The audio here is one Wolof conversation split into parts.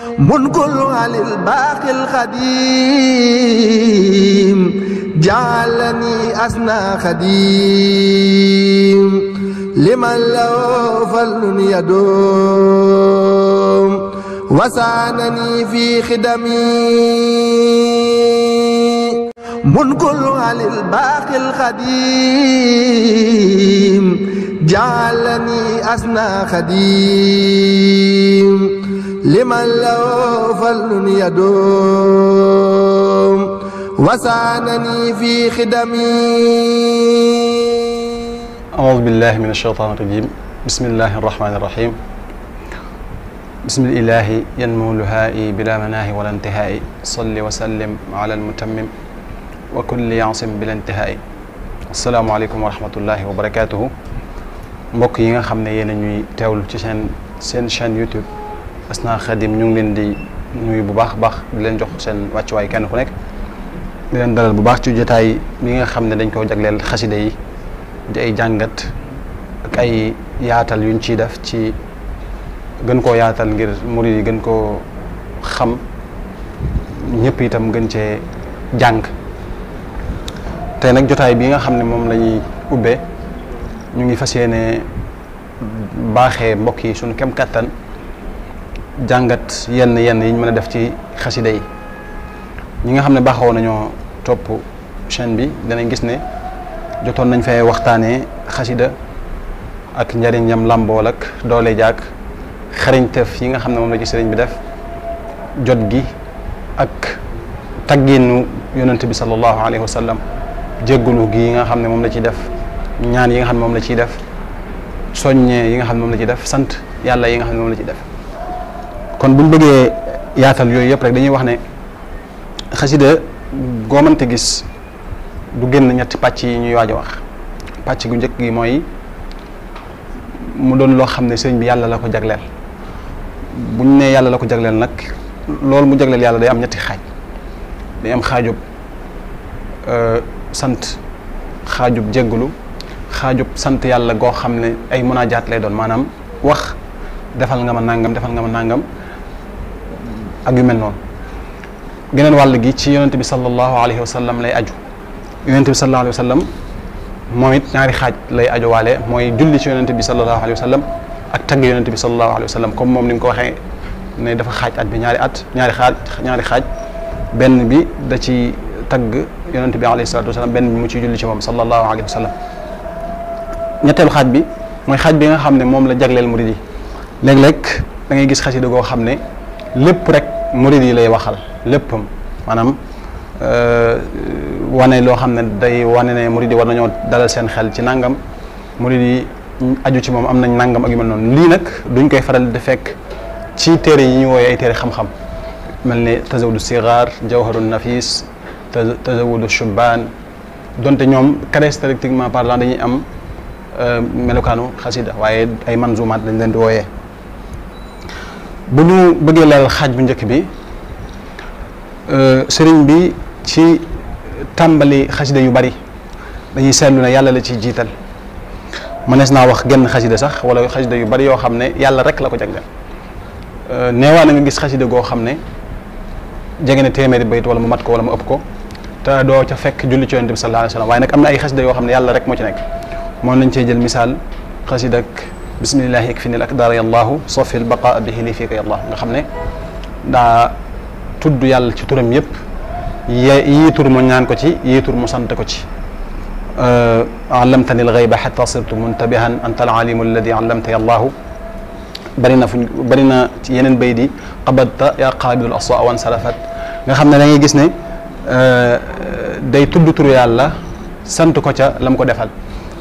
منكل على الباقي القديم جعلني أسنى خديم لمن له فضل يدوم وسانني في خدمي منكل على الباقي القديم جعلني أسنى خديم لمن له فضل يدوم وسانني في خدمي أعوذ بالله من الشيطان الرجيم بسم الله الرحمن الرحيم بسم الإله ينمو لهائي بلا مناهي ولا انتهاء صل وسلم على المتمم وكل يعصم بلا انتهاء السلام عليكم ورحمة الله وبركاته mbokk yi nga xam ne yéen a ñuy teewlu ci seen chaîne YouTube Asna Khadim ñu ngi leen di nuyu bu baax baax di leen jox seen wàccuwaay kenn ku nekk di leen dalal bu baax ci jotaay bi nga xam ne dañ ko jagleel xasida yi di ay jàngat ak ay yaatal yuñ ciy def ci gën koo yaatal ngir murid yi gën koo xam ñëpp itam gën cee jàng tey nag jotaay bi nga xam ne moom la ñuy ubbee ñu ngi fas yéene baaxee mbokk yi suñu kem kattan jàngat yenn yi ñu mën a def ci xasida yi ñi nga xam ne baaxoo nañoo topp chaîne bi danañ gis ne jotoon nañ fay waxtaanee xasida ak njariñam làmbool ak doole jaak xarañteef yi nga xam ne moom la ci sëriñ bi def jot gi ak tagginu yonent bi sallallahu alayhi wa sallam jéggulu gi yi nga xam ne moom la ciy def ñaan yi nga xam ne moom la ciy def soññee yi nga xam ne moom la ciy def sant yàlla yi nga xam ne moom la ciy def kon buñ bëggee yaatal yooyu yëpp rek dañuy wax ne xasida goo mënte gis du génn ñetti pàcc yi ñuy waaj a wax pàcc gu njëkk gi mooy mu doon loo xam ne sëriñ bi yàlla la ko jagleel buñ ne yàlla la ko jagleel nag loolu mu jagleel yàlla day am ñetti xaaj day am xaajub sant xaajub jéggulu xaajub sant yàlla goo xam ne ay munaajaat lay doon maanaam wax defal nga ma nangam ak yu mel noonu geneen wàll gi ci yonent bi sallallahu alayhi wa sallam lay aju yonent bi sallallahu alayhi wa sallam moom it ñaari xaaj lay aju waale mooy julli ci yonent bi sallallahu alayhi wa sallam ak tagg yonent bi sallallahu alayhi wa sallam comme moom ni nga ko waxee ne dafa xaaj at bi ñaari xaaj benn bi da ci tagg yonent bi alayhi salatu wasallam benn bi mu ci julli ci moom sallallahu alayhi wa sallam ñetteelu xaaj bi mooy xaaj bi nga xam ne moom la jagleel murid yi léeg-léeg da ngay gis xasida goo xam ne lépp rek murid yi lay waxal léppam maanaam wane loo xam ne day wane ne murid yi war nañoo dalal seen xel ci nangam murid yi aju ci moom am nañ nangam ak yu mel noonu lii nag duñ koy faral di fekk ci téere yi ñu wooyee ay téere xam-xam mel ne tazawudu sigaar jawharu nafis tazawudu shubaan donte ñoom caractéristiquement parlant dañuy am melokaanu xasida waaye ay manzumaat lañ leen di wooyee bu ñu bëggee leeral xaaj bu njëkk bi sëriñ bi ci tàmbali xasida yu bari dañuy seetlu ne yàlla la ci jiital mënees naa wax genn xasida sax wala xasida yu bari yoo xam ne yàlla rek la ko jagleel neewaa na nga gis xasida goo xam ne jege na téeméeri bayit wala mu mat ko wala mu ëpp ko te doo ca fekk julli ci yonent bi sallallahu alayhi wa sallam waaye nag am na ay xasida yoo xam ne yàlla rek moo ci nekk moom lañ cee jël misaal xasida ak bismillahi ikfinil akdar yallahu sofil baqa bihi li fiika yallahu nga xam ne daa tudd yàlla ci turam yëpp yii tur mu ñaan ko ci yii tur mu sant ko ci allamtani alghayba hatta sirtu muntabihan anta alalimu alladi allamta yallahu bari na ci yeneen bay di qabadta ya qaabidul aswa wan salafat nga xam ne da ngay gis ne day tudd turu yàlla sant ko ca lam ko defal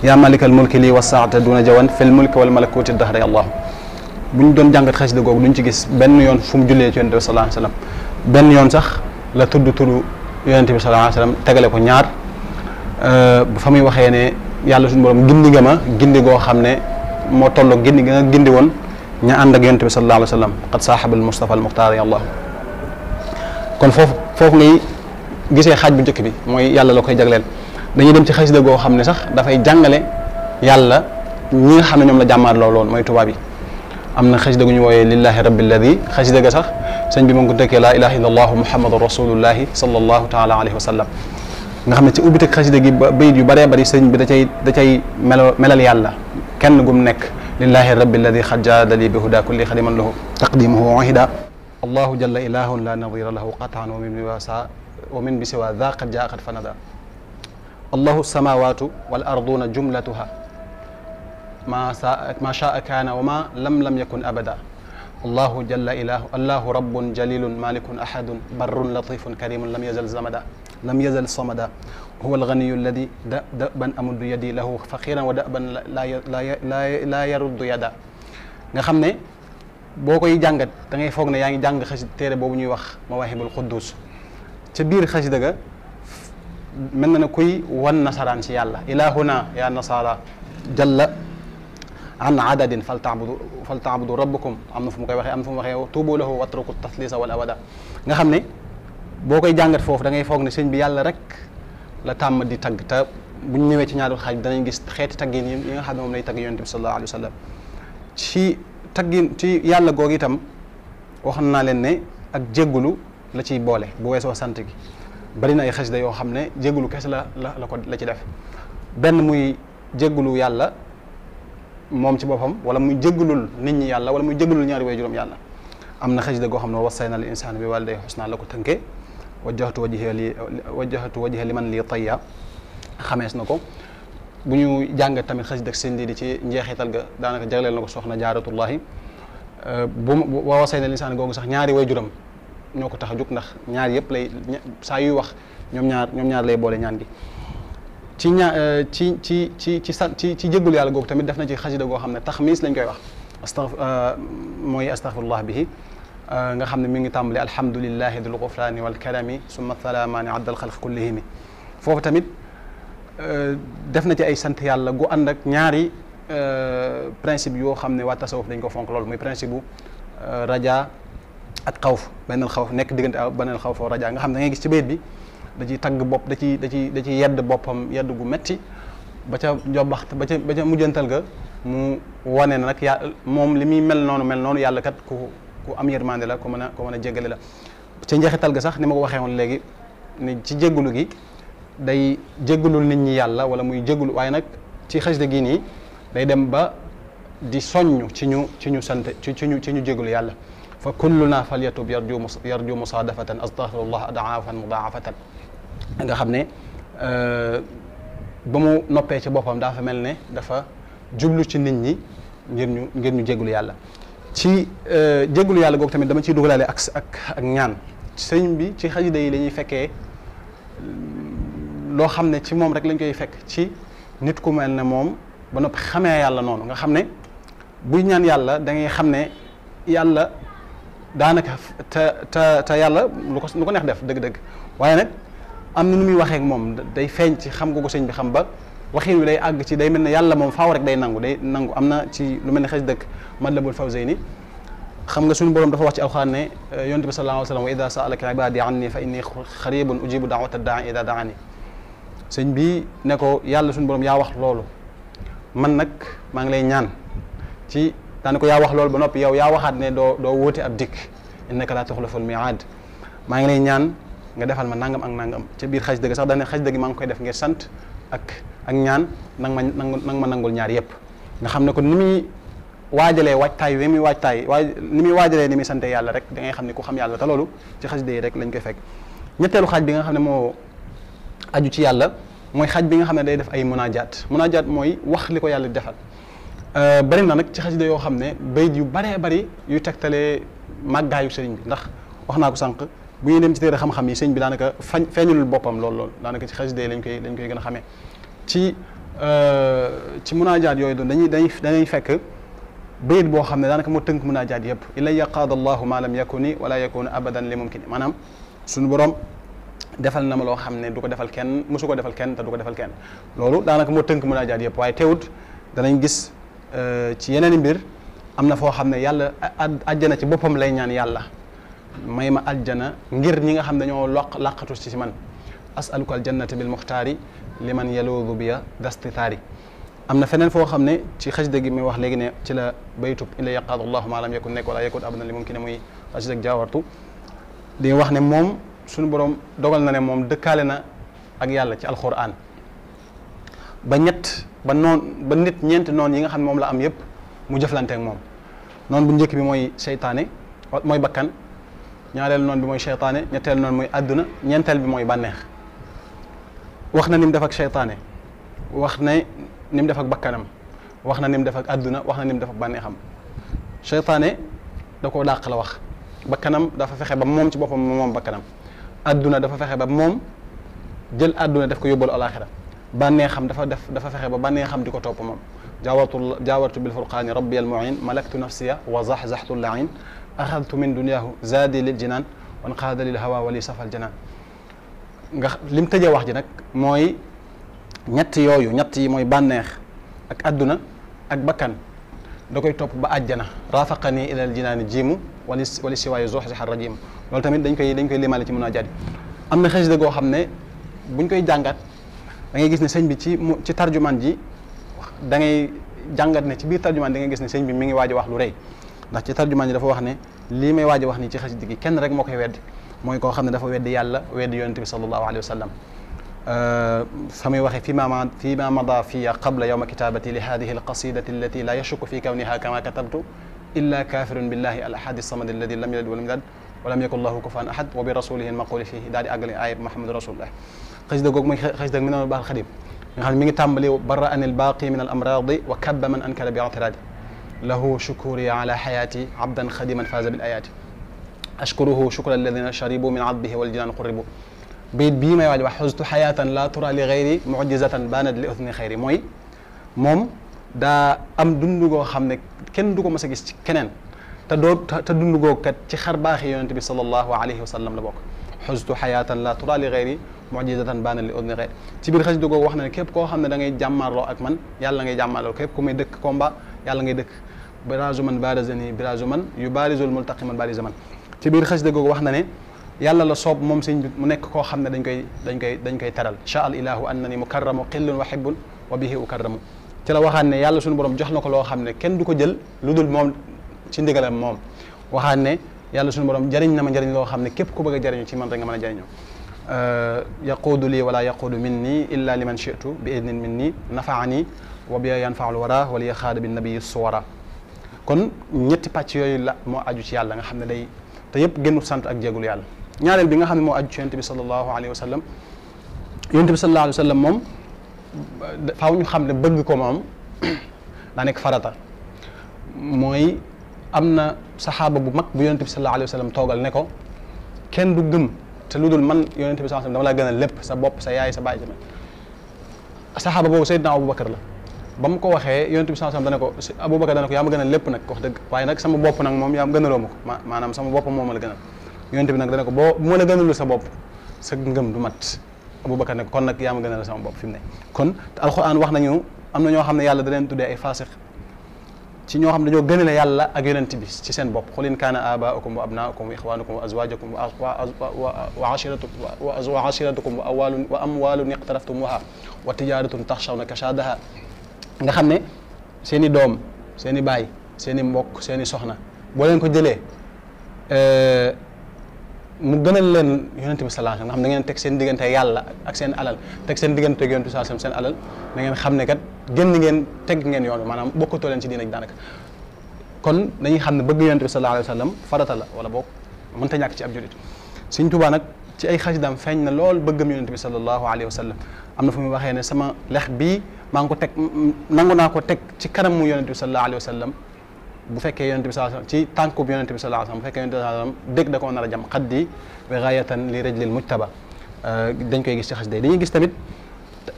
yaa malikal mulki lii wasaata duna jawan fil mulki wal malakuti dahra yallahu bu ñu doon jàngat xasida googu duñ ci gis benn yoon fu mu jullee ci yonent bi sallallahu alayhi wa sallam benn yoon sax la tudd turu yonent bi sallallahu alayhi wa sallam tegale ko ñaar fa muy waxee ne yàlla suñu borom gindi nga ma gindi goo xam ne moo tolloo gindi nga gindi woon ña ànd ak yonent bi sallallahu alayhi wa sallam qad saaxabal mustafa al muxtaar yallahu kon foofu ngay gisee xaaj bu njëkk bi mooy yàlla la koy jagleel dañuy dem ci xasida goo xam ne sax dafay jàngale yàlla ñi nga xam ne ñoom la jàmmaar lool mooy tubaab yi am na xasida gu ñu wooyee lillahi rabbil ladi xasida ga sax sëñ bi mu ngi ko dëkkee laa ilaha illa allahu muhammadu rasulullahi sallallahu taala alayhi wa sallam nga xam ne ci ubbiteg xasida gi bayit yu bëree bëri sëñ bi da cay melal yàlla kenn gum nekk lillahi rabbi alladi xad jaada li bi huda kulli xadiman lahu taqdimuhu wahida allahu jalla ilahun la nadira lahu qataan wa min bi siwa da qad jaa qad fanada allahu samawatu wal arduna jumlatuha ma shaa kaana wa ma lam yakun abada allahu jalla ilahu allahu rabbun jalilun malikun ahadun barrun latifun karimun lam yazal samada huwa alganiyu alladi daban amuddu yadi lahu faqiran wa daban la yaruddu yada nga xam ne boo koy jàngat da ngay foog ne yaa ngi jàng xasida téere boobu ñuy wax mawahibul quddus ca biir xasida ga mel na ne kuy wan nasaraan ci yàlla ilahuna ya nasara jalla an adadin fal taabudu rabbakum am na fu mu koy waxee am na fu mu waxee tuubu lahu watruku taslisa wal abada nga xam ne boo koy jàngat foofu da ngay foog ne sëñ bi yàlla rek la tàmm di tagg te bu ñu ñëwee ci ñaari xaaj danañ gis xeeti taggin yi nga xam ne moom lay tagg yonent bi sallallahu alayhi wa sallam ci taggin ci yàlla googu itam waxoon naa leen ne ak jéggulu la ciy boole bu weesoo sant gi bari na ay xasida yoo xam ne jéggulu kese la ci def benn muy jéggulu yàlla moom ci boppam wala muy jéggulul nit ñi yàlla wala muy jéggulul ñaari way juróom yàlla am na xasida goo xam ne wassayna lil insaana bi waalidayhi husnaa la ko tënkee wajjahtu wajhiya liman lii tayya xamees na ko bu ñu jàng tamit xasida ak seen di ci njeexital ga daanaka jagleel na ko soxna jaaratullahi bu wassayna lil insaana googu sax ñaari way juróom ñoo ko tax a jóg ndax ñaar yëpp lay saa yuy wax ñoom ñaar lay boole ñaan gi ci jéggul yàlla googu tamit def na ci xasida goo xam ne taxmiis lañ koy wax mooy astaghfirullah bihi nga xam ne mi ngi tàmbali alhamdulillahi dul gufraani wal karami summa salaamaani addal xalq kullihimi foofu tamit def na ci ay sant yàlla gu ànd ak ñaari principe yoo xam ne waa tasawuf dañ ko fonk loolu muy principe bu raja ak xawf beneen xawf nekk diggante beneen xawf oo raja nga xam ne da ngay gis ci bayit bi da ciy tagg bopp da ci yedd boppam yedd gu metti ba ca njobaxt ba ca mujjantal ga mu wane na nag moom li muy mel noonu yàlla kat ku am yërmande la ku mën a jéggale la ca njeexital ga sax ni ma ko waxee woon léegi ni ci jéggulu gi day jéggulul nit ñi yàlla wala muy jéggulu waaye nag ci xasida gi nii day dem ba di soññ ci ñu sant ci ñu jéggulu yàlla fa kulluna falyatub yarju musaadafatan astaghfirullah adaafan mudaafatan nga xam ne ba mu noppee ci boppam dafa mel ne dafa jublu ci nit ñi ngir ñu jéggulu yàlla ci jéggulu yàlla googu tamit dama ciy dugalaale ak ñaan sëñ bi ci xasida yi la ñuy fekkee loo xam ne ci moom rek lañ koy fekk ci nit ku mel ne moom ba noppi xamee yàlla noonu nga xam ne buy ñaan yàlla da ngay xam ne yàlla daanaka te yàlla lu ko neex def dëgg-dëgg waaye nag am na nu muy waxee ak moom day feeñ ci xam nga ko sëñ bi xam ba waxin wi day àgg ci day mel ne yàlla moom faaw rek day nangu am na ci lu mel ne xës dëkk Matlabul Fawzayni xam nga suñu borom dafa wax ci alxuraan ne yonent bi sallallahu alayhi wa sallam wa ida saalaka ibadi anni fa inni xaribun ujibu daawata daai ida daani sëñ bi ne ko yàlla suñu borom yaa wax loolu man nag maa ngi lay ñaan ci daane ko yaa wax loolu ba noppi yow yaa waxaat ne doo wóote ab dikk innaka laa tuxlaful miaad maa ngi lay ñaan nga defal ma nangam ak nangam ca biir xaj dëgg sax daane xaj dëgg maa ngi koy def ngir sant ak ñaan nang ma nangul ñaar yëpp nga xam ne kon ni muy waajalee waajtaay ni muy waajalee ni muy sante yàlla rek da ngay xam ne ku xam yàlla te loolu ci xasida yi rek lañ koy fekk ñetteelu xaaj bi nga xam ne moo aju ci yàlla mooy xaaj bi nga xam ne day def ay munaajaat mooy wax li ko yàlla defal bari na nag ci xasida yoo xam ne bayit yu baree bari yu tegtalee màggaayu sëriñ bi ndax wax naa ko sànq bu ñuy dem ci téere xam-xam yi sëriñ bi daanaka feeñulul boppam lool daanaka ci xasida yi lañ koy gën a xamee ci munaajaat yooyu doon dañuy fekk bayit boo xam ne daanaka moo tënk munaajaat yëpp ilayya qaada allahu ma lam yakuni wala yakunu abadan li mumkini maanaam suñu borom defal na ma loo xam ne du ko defal kenn mosu ko defal kenn te du ko defal kenn loolu daanaka moo tënk munaajaat yëpp waaye teewut danañ gis ci yeneen i mbir am na foo xam ne yàlla àjjana ci boppam lay ñaan yàlla may ma àjjana ngir ñi nga xam ne dañoo laqatu ci man asaluka aljannata bil muxtaari liman yaluudu biya dastitaari am na feneen foo xam ne ci xasida gi muy wax léegi ne ci la baytub illa yaqaadu allahu ma lam yakun nekk wala yakun abadan li mumkin muy xasida ak jaawartu di wax ne moom suñu borom dogal na ne moom dëkkaale na ak yàlla ci alquran ba ñeenti noon yi nga xam ne moom la am yépp mu jëflante ak moom noonu bu njëkk bi mooy seytaane mooy bakkan ñaareel noonu bi mooy seytaane ñetteel noonu mooy àdduna ñeenteel bi mooy bànneex wax na ni mu def ak seytaane wax ne ni mu def ak bakkanam wax na ni mu def ak àdduna wax na ni mu def ak bànneexam seytaane da koo dàq la wax bakkanam dafa fexe ba moom ci boppam moom bakkanam àdduna dafa fexe ba moom jël àdduna def ko yóbbalu alaxira bànneexam dafa fexe ba bànneexam di ko topp moom jaawartu bil furqaani rabbi al muin malaktu nafsiya wa zaxzaxtu lain axadtu min duniyaahu zaadi lil jinaan wan qaada lil hawa wali safal janaan nga lim tëjee wax ji nag mooy ñett yi mooy bànneex ak àdduna ak bakkan da koy topp ba àjjana rafaqani ilal jinaani jiimu wali siwaayu zuxzixa rajiim loolu tamit dañ koy limaale ci munaajaat am na xasida goo xam ne buñ koy jàngat da ngay gis ne sëñ bi ci tarjumaan ji da ngay jàngat ne ci biir tarjumaan da ngay gis ne sëñ bi mi ngi waaj a wax lu rëy ndax ci tarjumaan ji dafa wax ne lii may waaj a wax nii ci xasida gi kenn rek moo koy weddi mooy koo xam ne dafa weddi yàlla weddi yonente bi sallallahu alayhi wa sallam fa muy waxee fi ma mada fiya qabla yawma kitabati li hadihi alqasidati allati la yashukku fi kawniha kama katabtu illa kafirun billahi al ahadi samad alladi lam yalid walam yulad walam yakun lahu kufuwan ahad wa bi rasulihi almaquli fihi daal di àggale ayat muhammadu rasulullah xasida googu mooy xasida mi noonu baax xadim nga xam ne mi ngi tàmbali barra an albaqi min al amradi wa kabba man ankara bi i'tiradi lahu shukuri ala hayati abdan khadiman faza bil ayati ashkuruhu shukra alladina sharibu min abdihi wal jinan qurribu bayit bii may waaj wax xustu xayaatan la tura li xayri mujizatan banat li uthni xayri mooy moom daa am dundu goo xam ne kenn du ko mës a gis ci keneen te dundu goo kat ci xar baaxi yonente bi sallallahu alayhi wa sallam la bokk xustu xayaatan la tura li xayri mujizatan banat li uthni xayri ci biir xasida googu wax na ne képp koo xam ne da ngay jàmmaarloo ak man yàlla ngay jàmmaarloo képp ku may dëkk combat yàlla ngay dëkk birazu man barazani birazu man yu barizul multaqi man bariza man ci biir xasida googu wax na ne yàlla la soob moom sëñ bi mu nekk koo xam ne dañ koy teral sha al ilahu annani mukarramu qillun wa hibbun wa bihi ukarramu ci la waxaan ne yàlla suñu borom jox na ko loo xam ne kenn du ko jël lu dul moom ci ndigalam moom waxaan ne yàlla suñu borom jariñ na ma jariñ loo xam ne képp ku bëgg a jariñu ci man rek nga mën a jariñoo yaquudu lii wala yaquudu minni illa liman shi'tu bi idnin minni nafaani wa bi yanfaul wara wala yaxaada bi nabii suwara kon ñetti pàcc yooyu la moo aju ci yàlla nga xam ne day te yëpp génnu sant ak jéegul yàlla ñaareel bi nga xam ne moo aju ci yonent bi sallallahu alayhi wa sallam yonent bi sallallahu alayhi wa sallam moom faaw ñu xam ne bëgg ko moom daa nekk farata mooy am na saxaaba bu mag bu yonent bi sallallahu alayhi wa sallam toogal ne ko kenn du gëm te lu dul man yonent bi sallallahu alayhi wa sallam dama la gënal lépp sa bopp sa yaay sa baay sa saxaaba boobu Seydina Aboubacar la ba mu ko waxee yonent bi sallallahu alayhi wa sallam dana ko Aboubacar dana ko yaa ma gënal lépp nag wax dëgg waaye nag sama bopp nag moom yaa gënaloo ma ko maanaam sama bopp moom la gënal yonent bi nag dana ko bu ma la gënalul sa bopp sa ngëm du mat Aboubacar ne ko kon nag yaa ma gënal sama bopp fi mu ne kon alxuraan wax nañu am na ñoo xam ne yàlla da leen tuddee ay faasiq ci ñoo xam ne dañoo gënale yàlla ak yonent bi ci seen bopp qul in kaana abaa'ukum wa abnaa'ukum wa ixwaanukum wa azwaajukum wa ashiratukum wa amwaalun iqtaraftumuuhaa wa tijaaratun taxshawna kashaadahaa nga xam ne seen i doom seen i baay seen i mbokk seen i soxna boo leen ko jëlee mu gënal leen yonent bi sallallahu alayhi wasallam nga xam da ngeen teg seen diggante yàlla ak seen alal teg seen diggante ak yonent bi sallallahu alayhi wasallam seen alal da ngeen xam ne kat génn ngeen teg ngeen yoon maanaam bokkatoo leen ci diina ji daanaka kon dañuy xam ne bëgg yonent bi sallallahu alayhi wasallam farata la wala boog mënta ñàkk ci ab julit Sëñ Tuubaa nag ci ay xasidaam feeñ na lool bëggam yonent bi sallallahu alayhi wasallam am na fu muy waxee ne sama lex bii maa ngi ko teg nangu naa ko teg ci kanamu yonent bi sallallahu alayhi wasallam bu fekkee yonent bi sallallahu alayhi wasallam ci tànkub yonent bi sallallahu alayhi wasallam bu fekkee yonent bi sallallahu alayhi wasallam dégg da koo nar a jam xaddi bi gaayatan li rajlil mujtaba dañ koy gis ci xasida yi dañuy gis tamit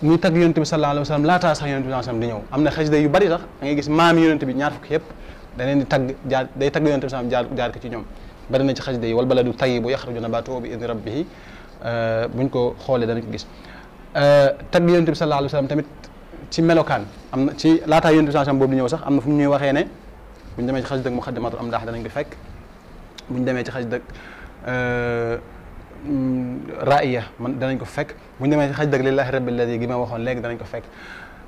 muy tagg yonent bi sallallahu alayhi wasallam laataa sax yonent bi sallallahu alayhi wasallam di ñëw am na xasida yu bari sax da ngay gis maami yonent bi ñaar fukk yëpp da leen di tagg day tagg yonent bi sallallahu alayhi wasallam jaar ko ci ñoom bari na ci xasida yi wal baladu tayyibu yaxruju nabaatuhu bi idni rabbihi buñ ko xoolee danañ ko gis tagg yonent bi sallallahu alayhi wasallam tamit ci melokaan am na ci laataa yonent bi sallallahu alayhi wasallam boobu di ñëw sax am na fu mu ñuy waxee ne buñ demee ci xasida muqaddimatul amdaax danañ ko fekk buñ demee ci xasida raaya man danañ ko fekk buñ demee ci xasida lillahi rabbil ladi gi ma waxoon léegi danañ ko fekk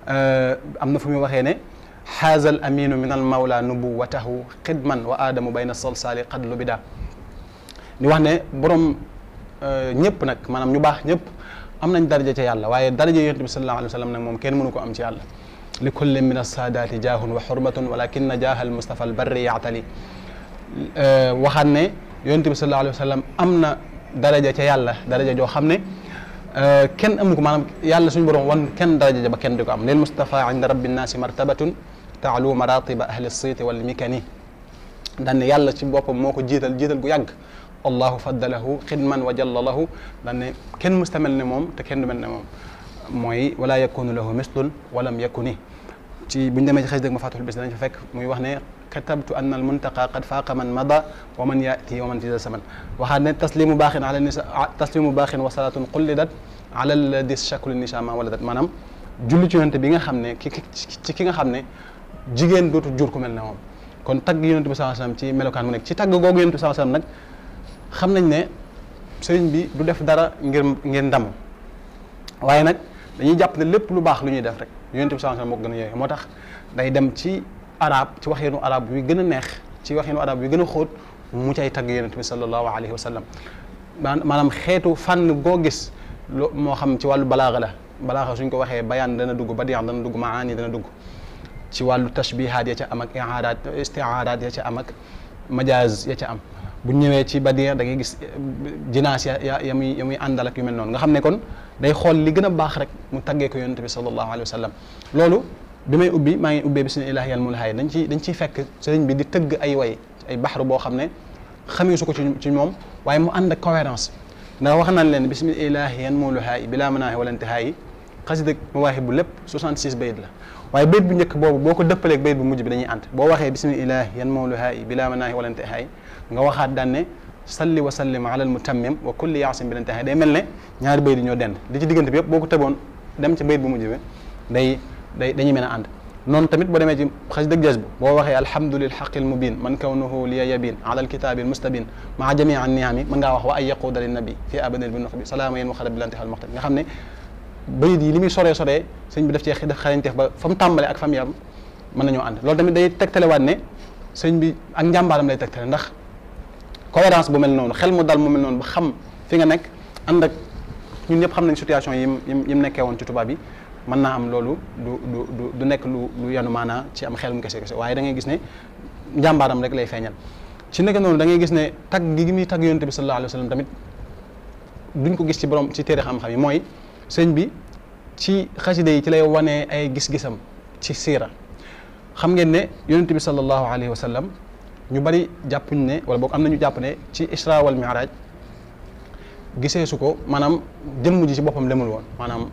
am na fu muy waxee ne xaazal aminu min al mawla nubuwatahu xidman wa aadamu bayna salsaali qad lu bida di wax ne borom ñëpp nag maanaam ñu baax ñëpp am nañ daraja ca yàlla waaye daraja yonent bi sallallahu alayhi wa sallam nag moom kenn mënu ko am ci yàlla li kulli min assaadaati jaahun wa xurmatun walakinna jaahal mustafa al barri yaatali waxaat ne yonent bi sallallahu alayhi wa sallam am na daraja ca yàlla daraja joo xam ne kenn amu ko maanaam yàlla suñu borom wan kenn daraja ba kenn di ko am lil mustafa inda rabbi nnaasi martabatun taalu maratiba ahli siiti wal mikani daan ne yàlla ci boppam moo ko jiital gu yàgg allahu faddalahu xidman wa jallalahu daan ne kenn mustamel ne moom te kenn du mel ne moom mooy wala yakunu lahu mislun walam yakuni ci buñ demee ci xëy dëgg ma fatul bis danañ fa fekk muy wax ne katabtu anna al muntaqa qad faaqa man mada wa man yati wa man fi zaman waxaat ne taslimu baaxin ala nisa taslimu baaxin wa salatun qullidat ala alladi shaklu nisa ma waladat maanaam julli ci yonent bi nga xam ne ki nga xam ne jigéen dootu jur ku mel ne moom kon tagg yonent bi sallallahu alayhi wasallam ci melokaan mu nekk ci tagg googu yonent bi sallallahu alayhi wasallam nag xam nañ ne sëriñ bi du def dara ngir ndamu waaye nag dañuy jàpp ne lépp lu baax lu ñuy def rek yonent bi sallallahu alayhi wasallam moo ko gën a yooyu moo tax day dem ci arab ci waxeenu arab wi gën a neex ci waxeenu arab wi gën a xóot mu cay tagg yonent bi sallallahu alayhi wa sallam maanaam xeetu fànn goo gis moo xam ci wàllu balaaxa la balaaxa suñ ko waxee bayaan dana dugg badiyan dana dugg maani dana dugg ci wàllu tashbihaat ya ca am ak i'aadaat isti'aaraat ya ca am ak majaaz ya ca am bu ñëwee ci badiya da ngay gis jinaas ya muy àndal ak yu mel noonu nga xam ne kon day xool li gën a baax rek mu taggee ko yonent bi sallallahu alayhi wa sallam loolu bi may ubbi maa ngi ubbee bismillahi yal mulhaay dañ ciy fekk sëriñ bi di tëgg ay way ay baxru boo xam ne xamee su ko ci moom waaye mu ànd ak cohérence ndax wax nañ leen bismillahi yan mulhaay bilaa manaahi wala intihaayi xasida mawaahibu lépp 66 bayit la waaye bayit bu njëkk boobu boo ko dëppaleeg bayit bu mujj bi dañuy ànd boo waxee bismillahi yan mulhaay bilaa manaahi wala intihaayi nga waxaat daan ne salli wa sallim ala al mutammim wa kulli yaasim bil intihaayi day mel ne ñaari bayit yi ñoo dend li ci diggante bi yëpp boo ko tëboon dem ci bayit bu mujj bi dañuy mën a ànd noonu tamit boo demee ci xas dëgg jas bu boo waxee alhamdulil xaqil mubin man kawnuhu liya yabin ala alkitabil mustabin maa jamii an niami mën ngaa wax wa ay yaquuda lin nabi fii abadil bi nox bi salaama yéen waxada bilantixal maxtab nga xam ne bayit yi li muy soree sëñ bi def cee def xarañteef ba fa mu tàmbale ak fa mu yam mën nañoo ànd loolu tamit day tegtalewaat ne sëñ bi ak njàmbaaram lay tegtale ndax cohérence bu mel noonu xel mu dal mu mel noonu ba xam fi nga nekk ànd ak ñun ñëpp xam nañ situation yim nekkee woon ci tubaab yi mën naa am loolu du nekk lu yanu maanaa ci am xel mu kese waaye da ngay gis ne njàmbaaram rek lay feeñal ci nekk noonu da ngay gis ne tagg gi muy tagg yonent bi sallallahu alayhi wa sallam tamit duñ ko gis ci borom ci téere xam-xam yi mooy sëñ bi ci xasida yi ci lay wanee ay gis-gisam ci siira xam ngeen ne yonent bi sallallahu alayhi wa sallam ñu bari jàppuñ ne wala boog am nañu jàpp ne ci isra wal mi'raj gisee su ko maanaam jëmm ji ci boppam demul woon maanaam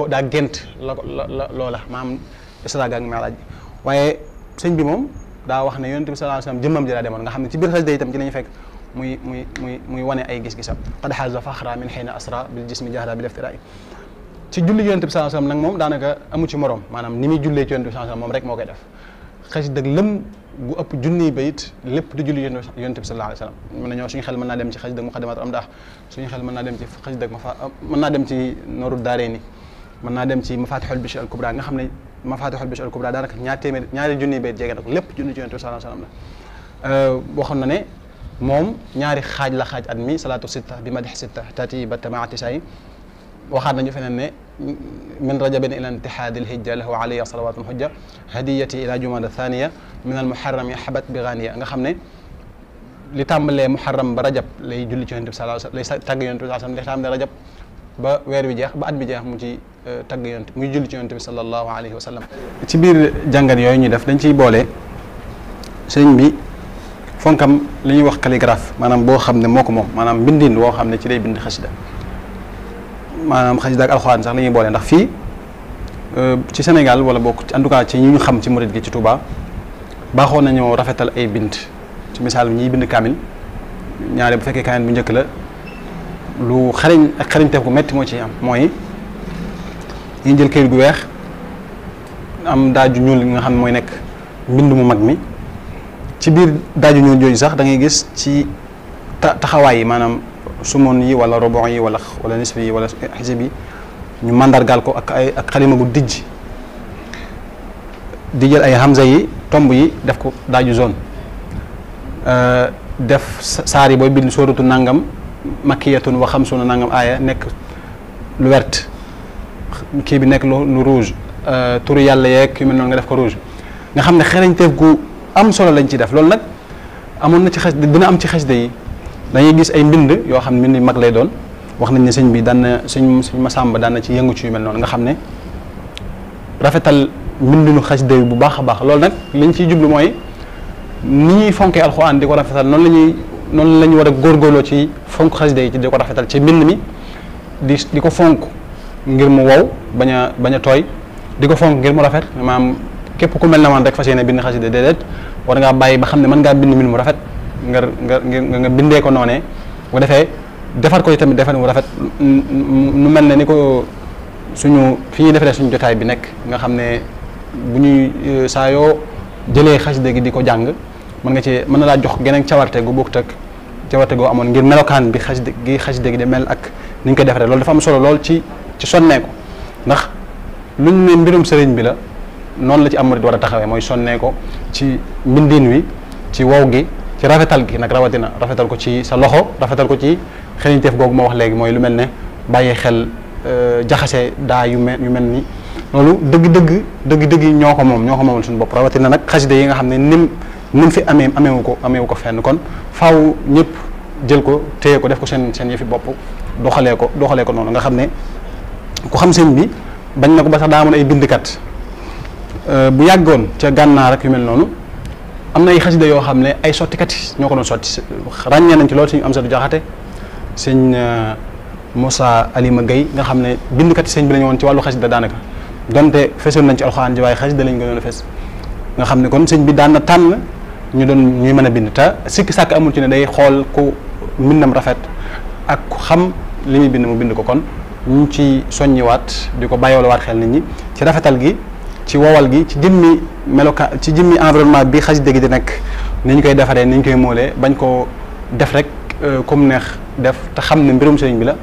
daa gént loola maanaam isra ak mi'raj bi waaye sëñ bi moom daa wax ne yonent bi sallallahu alayhi wasallam jëmmam ji daa demoon nga xam ne ci biir xasida itam ci la ñu fekk muy wane ay gis-gisam qad haza faxra min xiina asra bil jismi jahra bil iftira'i ci julli yonent bi sallallahu alayhi wasallam nag moom daanaka amu ci morom maanaam ni muy jullee ci yonent bi sallallahu alayhi wasallam moom rek moo koy def xasida lëm gu ëpp junniy bayit lépp di julli yonent bi sallallahu alayhi wasallam mën na ñëw suñu xel mën naa dem ci xasida muqaddimatul amdah suñu xel mën naa dem ci xasida mën naa dem ci nooru daarayni mën naa dem ci mafatihul bishr al kubra nga xam ne mafatihul bishr al kubra daanaka ñaari junniy bayit jege na ko lépp junni ci yonent bi sallallahu alayhi wasallam la waxoon na ne moom ñaari xaaj la xaaj at mi salatu sitta bi madh sitta tati ba tamaati say waxaat nañu feneen ne min rajabin ila intihadi lhijja lahu alayya salawatun hujja hadiyati ila jumada thaniya min al muharram habat bi ghaniya nga xam ne li tàmbalee muharram ba rajab lay julli ci yonent bi sallallahu alayhi wasallam lay tàgg yonent bi sallallahu alayhi wasallam li tàmbalee rajab ba weer wi jeex ba at bi jeex mu ci tàgg yonent muy julli ci yonent bi sallallahu alayhi wasallam ci biir jàngat yooyu ñuy def dañ ciy boole sëriñ bi fonkam li ñuy wax calligraphe maanaam boo xam ne moo ko moom maanaam mbindin woo xam ne ci lay bind xasida maanaam xasida ak alxuraan sax la ñuy boole ndax fii ci Sénégal wala bokk en tout cas ci ñi ñu xam ci murid gi ci Touba baaxoon nañoo rafetal ay bind ci misaal ñiy bind kaamil ñaare bu fekkee kaamil bu njëkk la lu xariñ ak xariñteef gu metti moo ci am mooy ñu jël kayit gu weex am daaju ñuul nga xam ne mooy nekk mbind mu mag mi ci biir daaju ñuul jooju sax da ngay gis ci taxawaay yi maanaam sumoon yi wala robon yi wala nisfi yi wala xisib yi ñu mandargaal ko ak xalima gu dijj di jël ay hamza yi tomb yi def ko daaju zone def saar yi booy bind sóoratu nangam makkiyatun wa xamsuna nangam aaya nekk lu wert kii bi nekk lu rouge turu yàlla yeeg yu mel noonu nga def ko rouge nga xam ne xereñteef gu am solo lañ ci def loolu nag amoon na ci xas dina am ci xasida yi dañuy gis ay mbind yoo xam ne mbind yu mag lay doon wax nañ ne sëñ bi daan na sëñ Masamba daan na ci yëngu ci yu mel noonu nga xam ne rafetal mbindinu xasida yi bu baax a baax loolu nag liñ ciy jublu mooy ni ñuy fonkee alxuraan di ko rafetal noonu la ñu war a góorgóorloo ci fonk xasida yi ci di ko rafetal ci mbind mi di ko fonk ngir mu wow bañ a tooy di ko fonk ngir mu rafet maanaam képp ku mel na man rek fas yéene bind xasida déedéet war ngaa bàyyi ba xam ne mën ngaa bind mbind mu rafet nga bindee ko noonee bu defee defar ko tamit defar mu rafet nu mel ne ni ko suñu fi ñuy defaree suñu jotaay bi nekk nga xam ne bu ñuy saa yoo jëlee xasida gi di ko jàng mën na laa jox geneen cawarte gu bokkut ak cawarte goo amoon ngir melokaan bi xasida gi di mel ak ni ñu koy defaree loolu dafa am solo lool ci sonneeku ndax luñ ne mbirum sëriñ bi la noonu la ci am murid war a taxawee mooy sonnee ko ci mbindin wi ci wow gi ci rafetal gi nag rawatina rafetal ko ci sa loxo rafetal ko ci xereñteef googu ma wax léegi mooy lu mel ne bàyyi xel jaxase daa yu mel ni loolu dëgg yi ñoo ko moomal suñu bopp rawatina nag xasida yi nga xam ne nim fi ameewu ko fenn kon faaw ñëpp jël ko téye ko def ko seen yëfi bopp doxalee ko noonu nga xam ne ku xam sëñ bi bañ na ko ba sax daa amoon ay bindkat bu yàggoon ca gànnaar ak yu mel noonu am na ay xasida yoo xam ne ay sottikat yi ñoo ko doon sotti ràññee nañ ci loolu suñu Amsatu Jaxate sëñ Moussa Alima Gueye nga xam ne bindkat yi sëñ bi la ñu woon ci wàllu xasida daanaka donte fesoon nañ ci alxuraan ji waaye xasida lañ gënoon a fes nga xam ne kon sëñ bi daan na tànn ñuy mën a bind te sikki sàkk amul ci ne day xool ku mbindam rafet ak ku xam li muy bind mu bind ko kon ñu ci soññiwaat di ko bàyyiwaat xel nit ñi ci rafetal gi ci wowal gi ci jëmmi ci jëmmi environnement bi xasida gi di nekk ni ñu koy defaree ni ñu koy moolee bañ koo def rek comme neex def te xam ne mbirum sëriñ bi la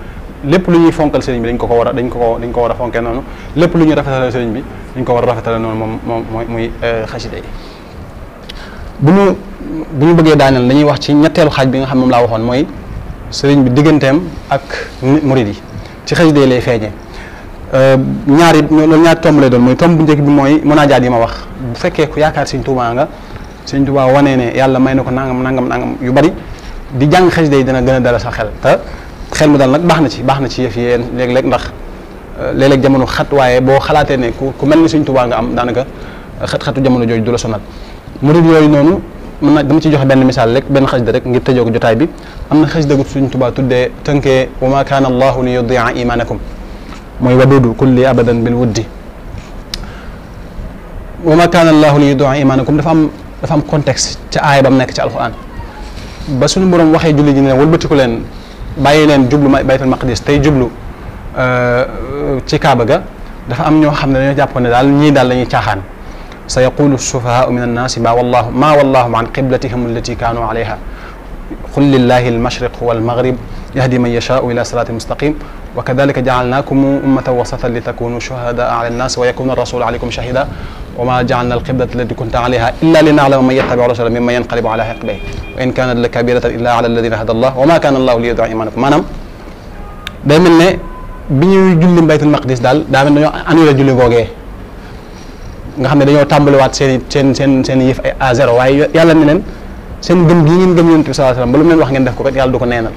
lépp lu ñuy fonkal sëriñ bi dañ ko war a fonkee noonu lépp lu ñuy rafetale sëriñ bi dañ ko war a rafetale noonu moom muy xasida yi bu ñu bëggee daaneel dañuy wax ci ñetteelu xaaj bi nga xam moom laa waxoon mooy sëriñ bi digganteem ak murid yi ci xasida yi lay feeñee ñaari tomb lay doon mooy tomb bu njëkk bi mooy munaajaat yi ma wax bu fekkee ku yaakaar Sëriñ Tuubaa nga Sëriñ Tuubaa wanee ne yàlla may na ko nangam yu bari di jàng xasida yi dina gën a dala sa xel te xel mu dal nag baax na ci yëf yi léeg-léeg ndax léeg-léeg jamono xat waaye boo xalaatee ne ku mel ni Sëriñ Tuubaa nga am daanaka xat-xatu jamono jooju du la sonal murid yooyu noonu dama ci joxe benn misaal rek benn xasida rek ngir tëjoo ko jotaay bi am na xasida gu Sëriñ Tuubaa tuddee tënkee wa ma kaana allahu li yudia imanakum mooy wadudu kulli abadan bil wuddi wa ma kaana allahu li yudia imanakum dafa am contexte ca aaya ba mu nekk ci alquran ba suñu borom waxee julli ji ne wëlbatiku leen bàyyi leen jublu baytul maqdis tey jublu ci kaaba ga dafa am ñoo xam ne dañoo jàpp ne daal ñii daal la ñuy caaxaan sa yaqulu sufahaau min annaasi ma wallahu an qiblatihim allati kaanu alayha qul lillahi almashriq walmaghrib yahdi man yashaau ila siraatin mustaqim wa kadalika jaalnaakum ummatan wasatan li takunu shuhadaa ala annaas wa yakuna rasulu alaykum shahida wa ma jaalna alqiblata allati kunta alayha illa linaalama man yattabiu rasula mimman yanqalibu ala aqibayhi wa in kanat la kabiratan illa ala alladina hada allah wa ma kana allahu li yudia imanakum maanaam day mel ne bi ñuy julli baytul maqdis daal daa mel dañoo annulé julli googee nga xam ne dañoo tàmbaliwaat seen yëf ay à zéro waaye yàlla ne leen seen gëm gi ngeen gëm yonent bi sallallahu alayhi wasallam ba lu mu leen wax ngeen def ko kat yàlla du ko neenal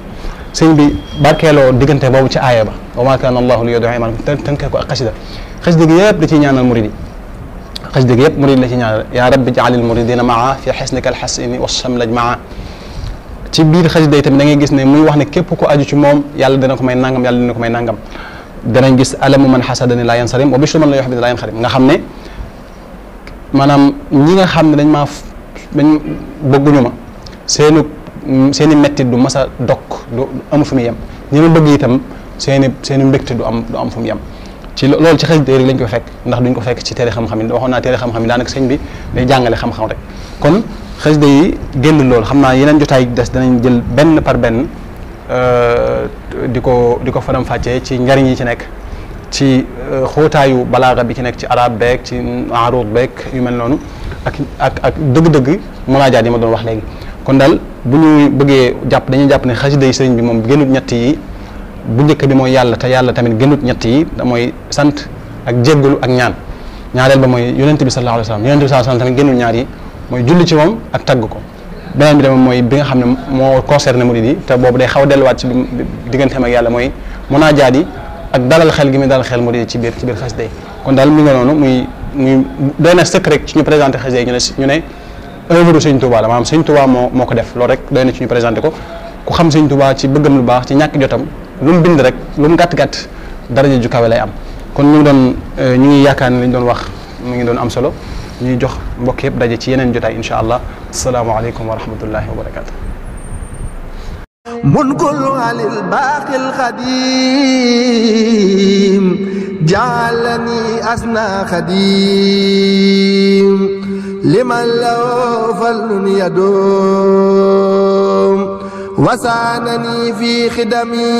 sëñ bi barkeeloo diggante boobu ci aaya ba wa ma kana allahu li yudia imanakum tënkee ko ak xasida gi yëpp da ciy ñaanal murid yi xasida gi yëpp murid la ci ñaanal yaa rabbi jaalil muridina maa fi xisnika alxasini wasamlaj maa ci biir xasida yi tamit da ngay gis ne muy wax ne képp ku aju ci moom yàlla dina ko may nangam yàlla dina ko may nangam danañ gis alamu man xasadani laa yansarim wa bishru man la yuhibbu laa yanxarim nga xam ne maanaam ñi nga xam ne dañ bëgguñu ma seeni mettit du mas a dokk du amu fu mu yem ñi ma bëgg itam seeni mbégte du am fu mu yem ci loolu ci xasida yi rek lañ ko fekk ndax duñ ko fekk ci téere xam-xam yi waxoon naa téere xam-xam yi daanaka sëñ bi day jàngale xam-xam rek kon xasida yi génn loolu xam naa yeneen jotaay des danañ jël benn par benn di ko faram-fàccee ci njariñ yi ci nekk ci xóotaayu balaaga bi ci nekk ci arab beeg ci aruud beeg yu mel noonu ak dëgg-dëgg munaajaat yi ma doon wax léegi. kon daal bu ñu bëggee jàpp dañuy jàpp ne xasida yi sëriñ bi moom gënut ñett yi. bu njëkk bi mooy yàlla te yàlla tamit gënut ñett yi mooy sant ak jéggalu ak ñaan. ñaareel ba mooy yonent bi sallallahu alayhi wa sallam yonent bi sallallahu alayhi wa sallam tamit gënul ñaar yi mooy julli ci moom ak tagg ko. beneen bi tamit mooy bi nga xam ne moo concerné murid yi te boobu day xaw a delluwaat ci digganteem ak yàlla mooy munaajaat yi ak dalal xel gi muy dalal xel murid yi ci biir xasida yi. kon daal mi nga noonu muy doy na sëkk rek ci ñu présenté xasida yi ñu ne œuvre Sëñ Tuubaa la maanaam Sëñ Tuubaa moo ko def loolu rek doy na ci ñu présenté ko ku xam Sëñ Tuubaa ci bëggam lu baax ci ñàkk jotam lu mu bind rek lu mu gàtt-gàtt daraja ju kawe lay am. kon ñu ngi yaakaar ne li ñu doon wax mu ngi doon am solo ñuy jox mbokk yëpp daje ci yeneen jotaay incha allah asalaamaaleykum wa rahmatullahi wa barakaatu. munkul alil baaqil xadim jaalani asna xadim liman law fallun yadum wasaanani fi xidami